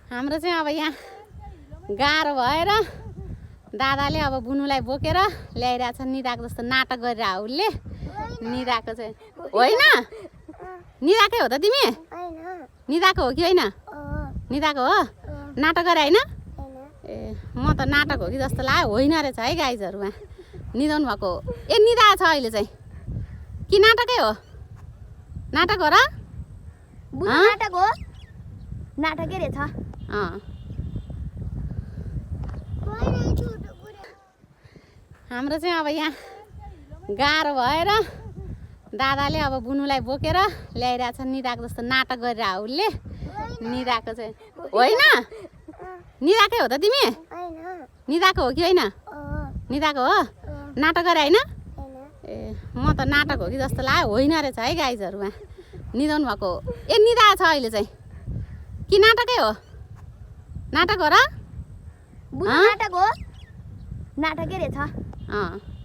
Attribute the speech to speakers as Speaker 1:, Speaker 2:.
Speaker 1: हाम्रो चाहिँ अब यहाँ गाह्रो भएर दादाले अब बुनुलाई बोकेर ल्याइरहेछ निदाको जस्तो नाटक गरेर उसले निदाको चाहिँ होइन निदाकै हो त तिमी निदाको हो कि होइन निदाको हो नाटक गरे होइन ए म त नाटक हो कि जस्तो लाग्यो होइन रहेछ है गाइजहरूमा निदाउनु भएको ए निदा छ अहिले चाहिँ कि नाटकै हो नाटक हो र
Speaker 2: नाटक हो नाटकै रहेछ
Speaker 1: हाम्रो चाहिँ अब यहाँ गाह्रो भएर दादाले अब बुनुलाई बोकेर ल्याइरहेछ निदाको जस्तो नाटक गरेर उसले निदाको चाहिँ होइन निदाकै हो त तिमी निदाको हो कि होइन निदाको हो नाटक गरे होइन ए म त नाटक हो कि जस्तो लाग्यो होइन रहेछ है गाइजहरूमा निदाउनु भएको ए निदा छ अहिले चाहिँ कि नाटकै हो नाटक हो र
Speaker 2: नाटक हो नाटकै रहेछ